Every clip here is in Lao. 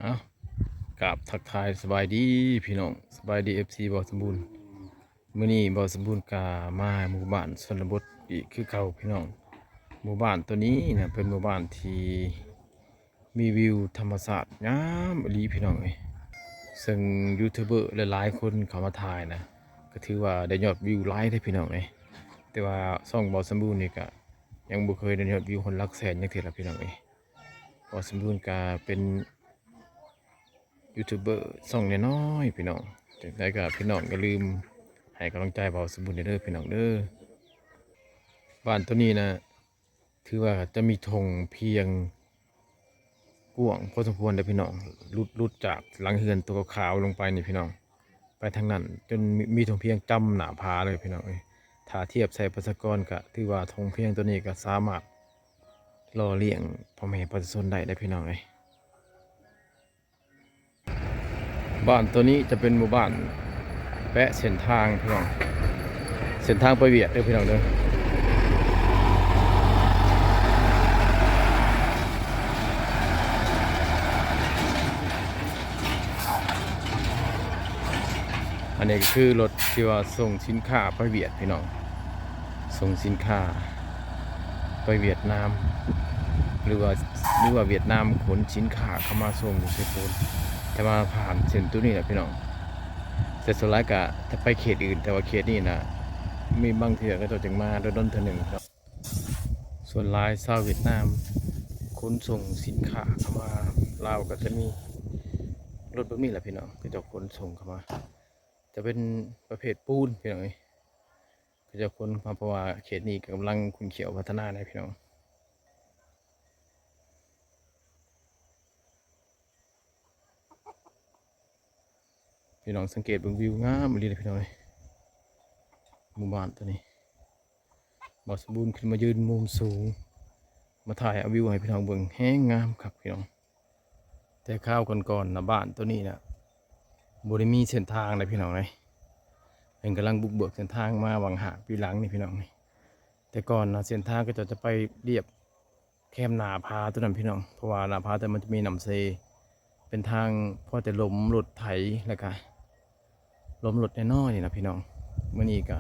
ເອົາ ກາບທັກທາຍສະບາຍດີພີ່ນ້ອງ ສະບາຍດີ ເອັຟຊີ ບ່າວສົມບູນ. ມື້ນີ້ບ່າວສົມບູນກະມາໝູ່ບ້ານຊົນນະບົດອີກຄືເກົ່າພີ່ນ້ອງ. ໝູ່ບ້ານໂຕນີ້ນະ ເປັນໝູ່ບ້ານທີ່ມີວິວທຳມະຊາດງາມອີ່ຫຼີພີ່ນ້ອງເອີຍ. ເຊິ່ງຢູທູບເບີຫຼາຍໆຄົນເຂົ້າມາຖ່າຍນະ ກະຖືວ່າໄດ້ຍອດວິວຫຼາຍເດ້ພີ່ນ້ອງເອີຍ. ແຕ່ວ່າຊ່ອງບ່າວສົມບູນນີ້ກະຍັງບໍ່ເຄີຍໄດ້ຍອດວິວຮອດຫຼັກແສນຈັກເທື່ອລະພີ່ນ້ອງເອີຍ. ບ່າວສົມບູນກະເປັນຢູທູບເບີຊ່ອງນ້ອຍໆພີ່ນ້ອງ. ຈັ່ງໃດກະພີ່ນ້ອງຢ່າລືມໃຫ້ກຳລັງໃຈບ່າວສົມບູນເດີພີ່ນ້ອງເດີ. ບ້ານໂຕນີ້ນະ ຖືວ່າຈະມີທົ່ງພຽງກວ້າງພໍສົມຄວນເດີພີ່ນ້ອງ. ຫຼຸດ ຫຼຸດຈາກຫຼັງເຮືອນໂຕຂາວໆລົງໄປນີ້ພີ່ນ້ອງ ໄປທາງນັ້ນຈົນມີ ມີທົ່ງພຽງຈຳໜ້າຜາເລີຍພີ່ນ້ອງເອີຍ. ຖ້າທຽບໃສ່ປະຊາກອນກະຖືວ່າທົ່ງພຽງໂຕນີ້ກະສາມາດ ຫຼໍ່ລ້ຽງພໍ່ແມ່ປະຊາຊົນໄດ້ເດ້ພີ່ນ້ອງເອີຍ. ບ້ານໂຕນີ້ຈະເປັນໝູ່ບ້ານແປະເສັ້ນທາງພີ່ນ້ອງ ເສັ້ນທາງໄປຫວຽດເດີພີ່ນ້ອງເດີ. ອັນນີ້ກະຄືລົດທີ່ວ່າສົ່ງສິນຄ້າໄປຫວຽດພີ່ນ້ອງ ສົ່ງສິນຄ້າໄປຫວຽດນາມ ຫຼືວ່າ ຫຼືວ່າຫວຽດນາມຂົນສິນຄ້າເຂົ້າມາສົ່ງຢູ່ເຊໂປນ ຈະມາຜ່ານເສັ້ນໂຕນີ້ແຫຼະພີ່ນ້ອງ. ແຕ່ສ່ວນຫຼາຍກະຈະໄປເຂດອື່ນ ແຕ່ວ່າເຂດນີ້ນະ ມີບາງເທື່ອເຂົາເຈົ້າຈຶ່ງມາ ດົນໆເທື່ອໜຶ່ງ. ສ່ວນຫຼາຍຊາວຫວຽດນາມຂົນສົ່ງສິນຄ້າເຂົ້າມາລາວ ກະຈະມີລົດແບບນີ້ແຫຼະພີ່ນ້ອງ ເຂົາເຈົ້າຂົນສົ່ງເຂົ້າມາ. ຈະເປັນປະເພດປູນພີ່ນ້ອງເອີຍ ເຂົາເຈົ້າຂົນມາ ເພາະວ່າເຂດນີ້ກຳລັງຂຸ້ນຂ້ຽວພັດທະນາແດ່ພີ່ນ້ອງ. ພີ່ນ້ອງສັງເກດເບິ່ງ ວິວງາມອີ່ຫຼີເດ້ພີ່ນ້ອງເອີຍ ໝູ່ບ້ານໂຕນີ້. ບ່າວສົມບູນຂຶ້ນມາຢືນມຸມສູງ ມາຖ່າຍເອົາວິວໃຫ້ພີ່ນ້ອງເບິ່ງ ແຮງງາມຄັກພີ່ນ້ອງ. ແຕ່ຄາວກ່ອນໆນະ ບ້ານໂຕນີ້ນະ ບໍ່ໄດ້ມີເສັ້ນທາງໃດພີ່ນ້ອງເອີຍ ເພິ່ນກຳລັງບຸກເບີກເສັ້ນທາງມາຫວ່າງຫ້າປີຫຼັງນີ້ພີ່ນ້ອງ. ແຕ່ກ່ອນນະ ເສັ້ນທາງເຂົາເຈົ້າຈະໄປລຽບແຄມໜ້າຜາໂຕນັ້ນພີ່ນ້ອງ ເພາະວ່າໜ້າຜາໂຕນັ້ນມັນຈະມີນ້ຳເຊ ເປັນທາງພໍແຕ່ຫຼົມລົດໄຖ ແລ້ວກະ ລົມລົດນ້ອຍໆນີ້ນະພີ່ນ້ອງ. ມື້ນີ້ກະ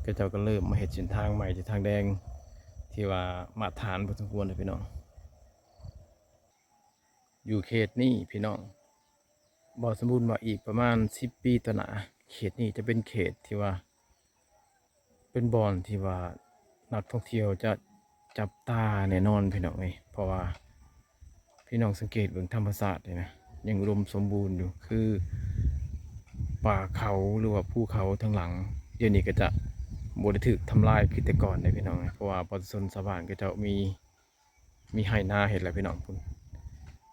ເຂົາເຈົ້າກະເລີ່ມມາເຮັດເສັ້ນທາງໃໝ່ທີ່ທາງແດງ ທີ່ວ່າມາດຕະຖານພໍສົມຄວນເດ້ພີ່ນ້ອງ. ຢູ່ເຂດນີ້ພີ່ນ້ອງ ບ່າວສົມບູນວ່າອີກປະມານສິບປີຕໍ່ໜ້າ ເຂດນີ້ຈະເປັນເຂດທີ່ວ່າ ເປັນບ່ອນທີ່ວ່ານັກທ່ອງທ່ຽວຈະຈັບຕາແນ່ນອນພີ່ນ້ອງເອີຍ. ເພາະວ່າພີ່ນ້ອງສັງເກດເບິ່ງທຳມະຊາດນີ້ນະ ຍັງອຸດົມສົມບູນຢູ່ ຄືປ່າເຂົາ ຫຼືວ່າພູເຂົາທາງຫຼັງ ດຽວນີ້ກະຈະບໍ່ໄດ້ຖືກທຳລາຍຄືແຕ່ກ່ອນເດ້ພີ່ນ້ອງເອີຍ. ເພາະວ່າປະຊາຊົນຊາວບ້ານເຂົາເຈົ້າມີ ມີໄຮ່ນາເຮັດແລ້ວພີ່ນ້ອງພຸ້ນ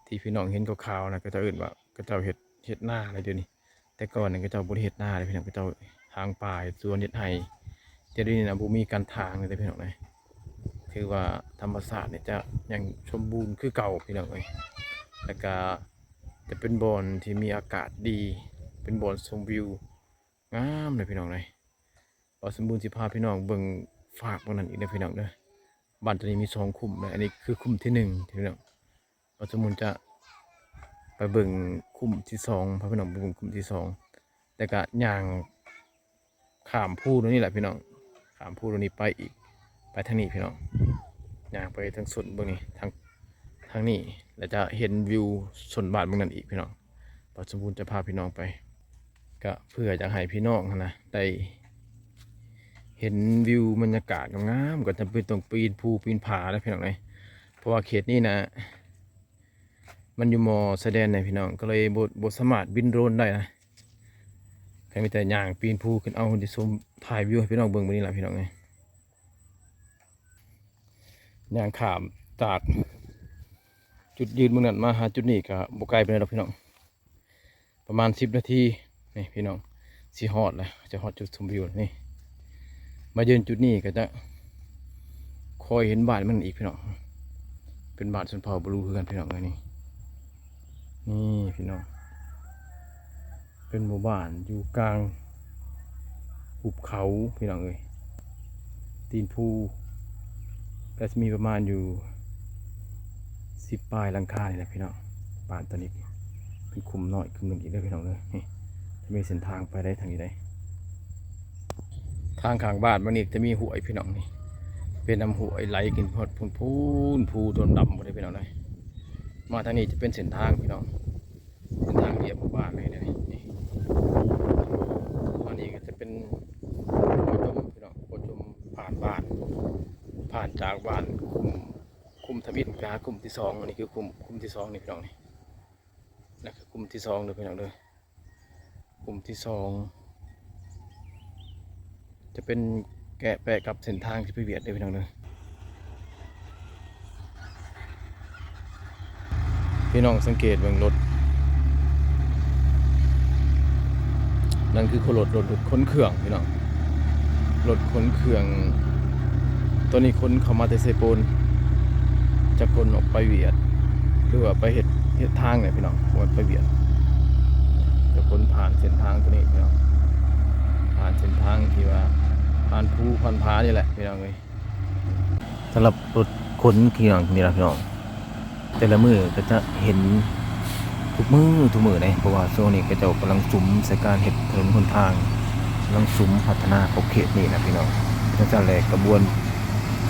ທີ່ພີ່ນ້ອງເຫັນຂາວໆນະ ເຂົາເຈົ້າເອີ້ນວ່າ ເຂົາເຈົ້າເຮັດ ເຮັດນາແລ້ວດຽວນີ້. ແຕ່ກ່ອນນີ້ເຂົາເຈົ້າບໍ່ໄດ້ເຮັດນາເດ້ພີ່ນ້ອງ ເຂົາເຈົ້າຖາງປ່າ ເຮັດສວນ ເຮັດໄຮ່. ແຕ່ດຽວນີ້ນະ ບໍ່ມີການຖາງເດ້ພີ່ນ້ອງເອີຍ. ຖືວ່າທຳມະຊາດນີ້ຈະຍັງສົມບູນຄືເກົ່າພີ່ນ້ອງເອີຍ. ແລ້ວກະຈະເປັນບ່ອນທີ່ມີອາກາດດີ ເປັນບ່ອນຊົມວິວງາມເດ້ພີ່ນ້ອງເອີຍ. ບ່າວສົມບູນຊິພາພີ່ນ້ອງເບິ່ງຟາກເບິ່ງນັ້ນອີກເດີພີ່ນ້ອງເດີ. ບ້ານໂຕນີ້ມີສອງຄຸ້ມເດີ ອັນນີ້ຄືຄຸ້ມທີໜຶ່ງພີ່ນ້ອງ. ບ່າວສົມບູນຈະໄປເບິ່ງຄຸ້ມທີສອງ ພາພີ່ນ້ອງໄປເບິ່ງຄຸ້ມທີສອງ ແລ້ວກະຍ່າງຂ້າມພູໂຕນີ້ແຫຼະພີ່ນ້ອງ ຂ້າມພູໂຕນີ້ໄປອີກ ໄປທາງນີ້ພີ່ນ້ອງ ຍ່າງໄປທາງສົ້ນເບິ່ງນີ້ ທາງ ທາງນີ້ ແລ້ວຈະເຫັນວິວຊົນບ້ານເບິ່ງນັ້ນອີກພີ່ນ້ອງ. ບ່າວສົມບູນຈະພາພີ່ນ້ອງໄປ ກະເພື່ອຢາກໃຫ້ພີ່ນ້ອງຫັ້ນນະ ໄດ້ເຫັນວິວບັນຍາກາດງາມໆ ກະຈຳເປັນຕ້ອງປີນພູປີນຜາເດ້ພີ່ນ້ອງເອີຍ. ເພາະວ່າເຂດນີ້ນະ ມັນຢູ່ໝໍ້ຊາຍແດນນະພີ່ນ້ອງ ກະເລີຍບໍ່ ບໍ່ສາມາດບິນໂດຣນໄດ້ນະ ກະມີແຕ່ຍ່າງປີນພູຂຶ້ນ. ເອົາ ຊິຊົມ ຖ່າຍວິວໃຫ້ພີ່ນ້ອງເບິ່ງມື້ນີ້ລະພີ່ນ້ອງເອີຍ. ຍ່າງຂ້າມຈາກຈຸດຢືນເບິ່ງນັ້ນມາຫາຈຸດນີ້ກະບໍ່ໄກປານໃດດອກພີ່ນ້ອງ ປະມານສິບນາທີນີ້ພີ່ນ້ອງ ຊິຮອດແລ້ວ ຈະຮອດຈຸດຊົມວິວແລ້ວນີ້. ມາຢືນຈຸດນີ້ກະຈະຄ່ອຍເຫັນບ້ານມັນອີກພີ່ນ້ອງ ເປັນບ້ານຊົນເຜົ່າບໍ່ຮູ້ຄືກັນພີ່ນ້ອງເອີຍນີ້. ນີ້ພີ່ນ້ອງ ເປັນໝູ່ບ້ານຢູ່ກາງຫຸບເຂົາພີ່ນ້ອງເອີຍ ຕີນພູ ກະຊິມີປະມານຢູ່ສິບປາຍຫຼັງຄານີ້ແຫຼະພີ່ນ້ອງ ບ້ານໂຕນີ້. ເປັນຂຸມນ້ອຍຂຸມໜຶ່ງອີກເດີພີ່ນ້ອງເດີ. ນີ້ຈະມີເສັ້ນທາງໄປໄດ້ທາງນີ້ໄດ໋. ທາງຂ້າງບ້ານມັນນີ້ຈະມີຫ້ວຍພີ່ນ້ອງນີ້ ເປັນນ້ຳຫ້ວຍໄຫຼຂຶ້ນຮອດພຸ້ນໆ ພູດຳໆ ພຸ້ນເດີພີ່ນ້ອງເດີ. ມາທາງນີ້ຈະເປັນເສັ້ນທາງພີ່ນ້ອງ ເປັນທາງລຽບຂອງບ້ານເລີຍເດີ. ນີ້ ອັນນີ້ກໍຈະເປັນໂພຊົມພີ່ນ້ອງ ໂພຊົມຜ່ານບ້ານ ຜ່ານຈາກບ້ານຂຸມ ຂຸມທຳອິດໄປຫາຂຸມທີສອງ. ອັນນີ້ຄືຂຸມ ຂຸມທີສອງນີ້ພີ່ນ້ອງນີ້ ນີ້ຄືຂຸມທີສອງເດີພີ່ນ້ອງເດີ. ຂຸມທີສອງຈະເປັນແກະແປະກັບເສັ້ນທາງທີ່ໄປຫວຽດເດີພີ່ນ້ອງເດີ. ພີ່ນ້ອງສັງເກດເບິ່ງລົດ ນັ້ນຄືລົດ ລົດ ລົດຂົນເຄື່ອງພີ່ນ້ອງ ລົດຂົນເຄື່ອງ ໂຕນີ້ຂົນເຂົ້າມາແຕ່ເຊໂປນ ຈັກຂົນອອກໄປຫວຽດ ຫຼືວ່າໄປເຮັດ ເຮັດທາງນີ້ພີ່ນ້ອງ ບໍ່ແມ່ນໄປຫວຽດ ຈະຂົນຜ່ານເສັ້ນທາງໂຕນີ້ພີ່ນ້ອງ ຜ່ານເສັ້ນທາງທີ່ວ່າຜ່ານພູຜ່ານຜານີ້ແຫຼະພີ່ນ້ອງເອີຍ. ສຳລັບລົດຂົນເຄື່ອງນີ້ລະພີ່ນ້ອງ ແຕ່ລະມື້ກໍຈະເຫັນທຸກມື້ທຸກມື້ເດ້ ເພາະວ່າຊ່ວງນີ້ເຂົາເຈົ້າກຳລັງສຸມໃສ່ການເຮັດຖະໜົນຫົນທາງ ກຳລັງສຸມພັດທະນາຂອບເຂດນີ້ນະພີ່ນ້ອງ. ຈັ່ງຊັ້ນແຫຼະ ຂະບວນ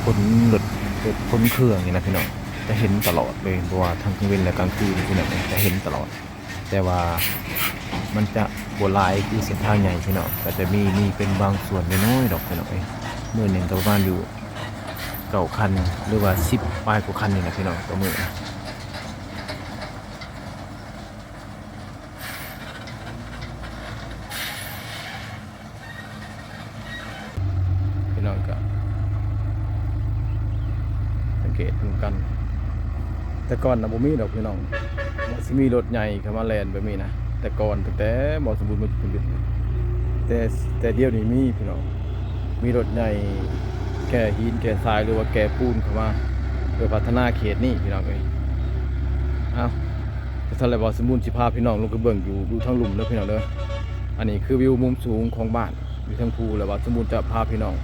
ຂົນລົດ ລົດຂົນເຄື່ອງນີ້ນະພີ່ນ້ອງ ຈະເຫັນຕະຫຼອດເລີຍ ບໍ່ວ່າທັງກາງເວັນ ແລະ ກາງຄືນພີ່ນ້ອງ ຈະເຫັນຕະຫຼອດ. ແຕ່ວ່າມັນຈະບໍ່ຫຼາຍຄືເສັ້ນທາງໃຫຍ່ພີ່ນ້ອງ ກໍຈະມີ ມີເປັນບາງສ່ວນນ້ອຍໆດອກພີ່ນ້ອງເອີຍ. ມື້ໜຶ່ງກໍປະມານຢູ່ເກົ້າຄັນ ຫຼືວ່າສິບປາຍກວ່າຄັນນີ້ແຫຼະພີ່ນ້ອງ ຕໍ່ມື້ນະ. ພີ່ນ້ອງກໍສັງເກດນຳກັນ ແຕ່ກ່ອນນະບໍ່ມີດອກພີ່ນ້ອງ ວ່າຊິມີລົດໃຫຍ່ເຂົ້າມາແລ່ນແບບນີ້ນະ. ແຕ່ກ່ອນ ຕັ້ງແຕ່ບໍ່ສົມບູນມາຢູ່ ແຕ່ ແຕ່ດຽວນີ້ມີພີ່ນ້ອງ ມີລົດໃຫຍ່ແກ່ຫີນແກ່ຊາຍ ຫຼືວ່າແກ່ປູນເຂົ້າມາ ເພື່ອພັດທະນາເຂດນີ້ພີ່ນ້ອງເອີຍ. ເອົາ ຊັ້ນແຫຼະ ບ່າວສົມບູນຊິພາພີ່ນ້ອງລົງໄປເບິ່ງຢູ່ ຢູ່ທາງລຸ່ມເດີພີ່ນ້ອງເດີ. ອັນນີ້ຄືວິວມຸມສູງຂອງບ້ານ ຢູ່ທາງພູ ແລ້ວບ່າວສົມບູນຈະພາພີ່ນ້ອງ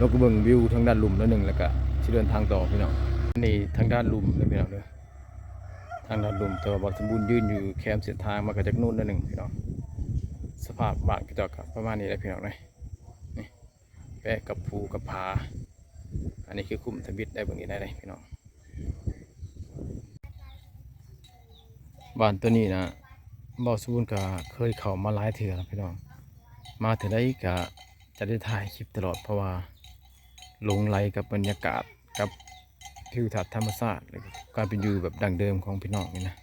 ລົງໄປເບິ່ງວິວທາງດ້ານລຸ່ມໜ້ອຍໜຶ່ງ ແລ້ວກະຊິເດີນທາງຕໍ່ພີ່ນ້ອງ. ອັນນີ້ທາງດ້ານລຸ່ມເດີພີ່ນ້ອງເດີ ທາງດ້ານລຸ່ມ ແຕ່ວ່າບ່າວສົມບູນຢືນຢູ່ແຄມເສັ້ນທາງ ມັນກະຈະນູນໜ້ອຍໜຶ່ງພີ່ນ້ອງ. ສະພາບບ້ານເຂົາເຈົ້າກະປະມານນີ້ແຫຼະພີ່ນ້ອງເອີຍ ນີ້ ແປະກັບພູກັບຜາ. ອັນນີ້ຄືຂຸມທຳອິດໄດ໋ ເບິ່ງອີກໄດ້ເດ້ພີ່ນ້ອງ. ບ້ານໂຕນີ້ນະ ບ່າວສະບູນກະເຄີຍເຂົ້າມາຫຼາຍເທື່ອແລ້ວພີ່ນ້ອງ ມາເທື່ອໃດກະຈະໄດ້ຖ່າຍຄລິບຕະຫຼອດ ເພາະວ່າຫຼົງໄຫຼກັບບັນຍາກາດ ກັບທິວທັດທຳມະຊາດ ແລະ ການເປັນຢູ່ແບບດັ້ງເດີມຂອງພີ່ນ້ອງນີ້ນະ.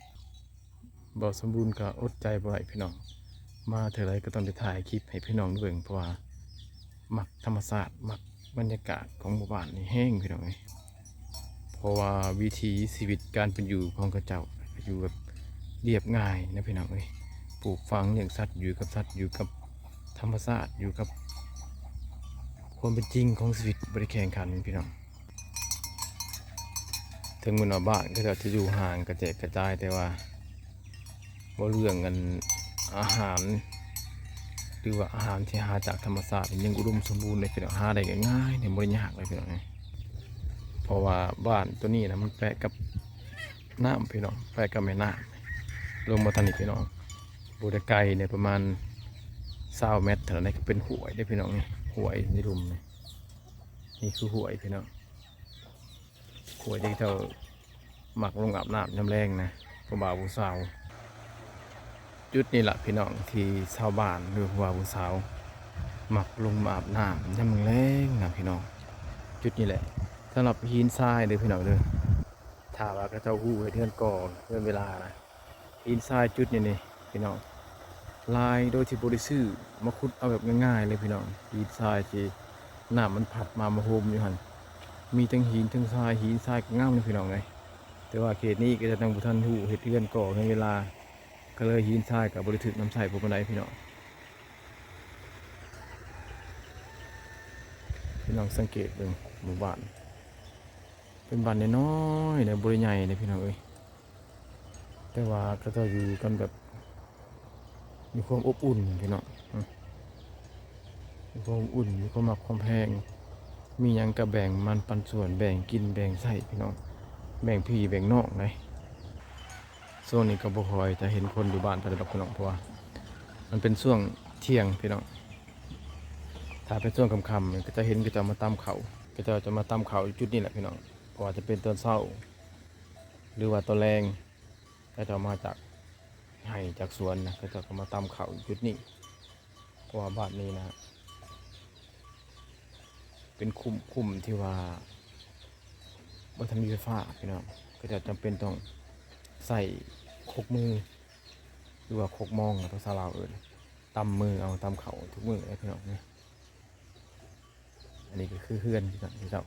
ບ່າວສົມບູນກໍອົດໃຈບໍ່ໄດ້ພີ່ນ້ອງ ມາເທື່ອໃດກໍຕ້ອງໄດ້ຖ່າຍຄລິບໃຫ້ພີ່ນ້ອງໄດ້ເບິ່ງ ເພາະວ່າມັກທຳມະຊາດ ມັກບັນຍາກາດຂອງໝູ່ບ້ານນີ້ແຮງພີ່ນ້ອງເອີຍ. ເພາະວ່າວິຖີຊີວິດການເປັນຢູ່ຂອງເຂົາເຈົ້າ ຢູ່ແບບລຽບງ່າຍນະພີ່ນ້ອງເອີຍ ປູກຝັງລ້ຽງສັດ ຢູ່ກັບສັດ ຢູ່ກັບທຳມະຊາດ ຢູ່ກັບຄວາມເປັນຈິງຂອງຊີວິດ ບໍ່ໄດ້ແຂ່ງຂັນພີ່ນ້ອງ. ເຖິງແມ່ນວ່າບ້ານເຂົາເຈົ້າຈະຢູ່ຫ່າງກະແຈກກະຈາຍ ແຕ່ວ່າເວົ້າເລື່ອງອັນອາຫານ ຫຼືວ່າອາຫານທີ່ຫາຈາກທຳມະຊາດ ຍັງອຸດົມສົມບູນເດ້ພີ່ນ້ອງ ຫາໄດ້ງ່າຍໆ ບໍ່ໄດ້ຍາກເລີຍພີ່ນ້ອງ. ເພາະວ່າບ້ານໂຕນີ້ນະ ມັນແປະກັບນ້ຳພີ່ນ້ອງ ແປະກັບແມ່ນ້ຳ ລົງມາທາງນີ້ພີ່ນ້ອງ ບໍ່ໄດ້ໄກເດ້ ປະມານຊາວແມັດເທົ່ານັ້ນ ກໍເປັນຫ້ວຍເດ້ພີ່ນ້ອງ. ນີ້ຫ້ວຍໃນລຸ່ມນີ້ ນີ້ຄືຫ້ວຍພີ່ນ້ອງ ຫ້ວຍທີ່ເຂົາເຈົ້າມັກລົງອາບນ້ຳຍາມແລງນະ ຜູ້ບ່າວຜູ້ສາວ. ຈຸດນີ້ລະພີ່ນ້ອງ ທີ່ຊາວບ້ານ ຫຼືຜູ້ບ່າວຜູ້ສາວ ມັກລົງມາອາບນ້ຳຍາມແລງນະພີ່ນ້ອງ. ຈຸດນີ້ແຫຼະ ສຳລັບຫີນຊາຍເດີພີ່ນ້ອງເດີ ຖ້າວ່າເຂົາເຈົ້າຮູ້ເຮັດເຮືອນກໍ່ເຮືອນເວລານະ ຫີນຊາຍຈຸດນີ້ນີ້ພີ່ນ້ອງ ຫຼາຍໂດຍທີ່ບໍ່ໄດ້ຊື້ມາຂຸດເອົາແບບງ່າຍໆເລີຍພີ່ນ້ອງ. ຫີນຊາຍທີ່ນ້ຳມັນພັດມາມາໂຮມຢູ່ຫັ້ນ ມີທັງຫີນທັງຊາຍ ຫີນຊາຍກໍງາມເລີຍພີ່ນ້ອງເອີຍ. ແຕ່ວ່າເຂດນີ້ກໍຈະຍັງບໍ່ທັນຮູ້ເຮັດເຮືອນກໍ່ເຮືອນເວລາ ກໍເລີຍຫີນຊາຍກໍບໍ່ໄດ້ຖືກນຳໃຊ້ພໍປານໃດພີ່ນ້ອງ. ພີ່ນ້ອງສັງເກດເບິ່ງໝູ່ບ້ານ ເປັນບ້ານນ້ອຍໆເດ້ ບໍ່ໄດ້ໃຫຍ່ເດ້ພີ່ນ້ອງເອີຍ ແຕ່ວ່າເຂົາເຈົ້າຢູ່ກັນແບບມີຄວາມອົບອຸ່ນພີ່ນ້ອງ ມີຄວາມອົບອຸ່ນ ມີຄວາມຮັກຄວາມແພງ ມີຫຍັງກໍແບ່ງປັນປັນສ່ວນ ແບ່ງກິນແບ່ງໃຊ້ພີ່ນ້ອງ ແບ່ງພີ່ແບ່ງນ້ອງໄດ໋. ຊ່ວງນີ້ກໍບໍ່ຄ່อยຈະເຫັນຄົນຢູ່ບ້ານປານໃດດອກພີ່ນ້ອງ ເພາະວ່າມັນເປັນຊ່ວງທ່ຽງພີ່ນ້ອງ. ຖ້າເປັນຊ່ວງຄ່ຳໆ ກໍຈະເຫັນເຂົາເຈົ້າມາຕຳເຂົ້າ ເຂົາເຈົ້າຈະມາຕຳເຂົ້າຢູ່ຈຸດນີ້ແຫຼະພີ່ນ້ອງ. ບໍ່ວ່າຈະເປັນຕອນເຊົ້າ ຫຼືວ່າຕອນແລງ ເຂົາເຈົ້າມາຈາກໄຮ່ຈາກສວນນະ ເຂົາເຈົ້າກໍມາຕຳເຂົ້າຢູ່ຈຸດນີ້. ເພາະວ່າບ້ານນີ້ນະ ເປັນຄຸ້ມ ຄຸ້ມທີ່ວ່າບໍ່ທັນມີໄຟຟ້າພີ່ນ້ອງ ເຂົາເຈົ້າຈຳເປັນຕ້ອງໃຊ້ຄົກມື ຫຼືວ່າຄົກມອງນະ ພາສາລາວເອີ້ນ ຕຳມືເອົາ ຕຳເຂົ້າທຸກມື້ເດ້ພີ່ນ້ອງເອີຍ. ອັນນີ້ກໍຄືເຮືອນພີ່ນ້ອງ ເຂົາເຈົ້າ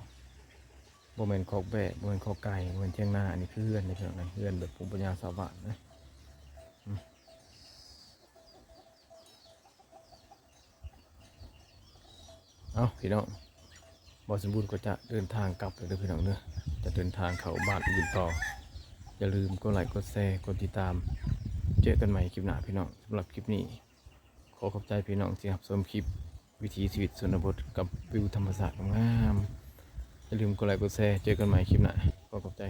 ບໍ່ແມ່ນຄອກແບ້ ບໍ່ແມ່ນຄອກໄກ່ ບໍ່ແມ່ນຖຽງນາ ອັນນີ້ຄືເຮືອນເດ້ພີ່ນ້ອງເອີຍ ເຮືອນແບບພູມປັນຍາຊາວບ້ານນະ. ເອົ້າ ພີ່ນ້ອງ ບ່າວສົມບູນກໍຈະເດີນທາງກັບແລ້ວເດີພີ່ນ້ອງເດີ ຈະເດີນທາງເຂົ້າບ້ານອື່ນຕໍ່. ຢ່າລືມກົດໄລກ໌ ກົດແຊ ກົດຕິດຕາມ. ເຈີກັນໃໝ່ຄລິບໜ້າພີ່ນ້ອງ. ສຳລັບຄລິບນີ້ ຂໍຂອບໃຈພີ່ນ້ອງທີ່ຮັບຊົມຄລິບວິຖີຊີວິດຊົນນະບົດກັບວິວທຳມະຊາດງາມໆ. ຢ່າລືມກົດໄລກ໌ ກົດແຊ. ເຈີກັນໃໝ່ຄລິບໜ້າ. ຂໍຂອບໃຈ.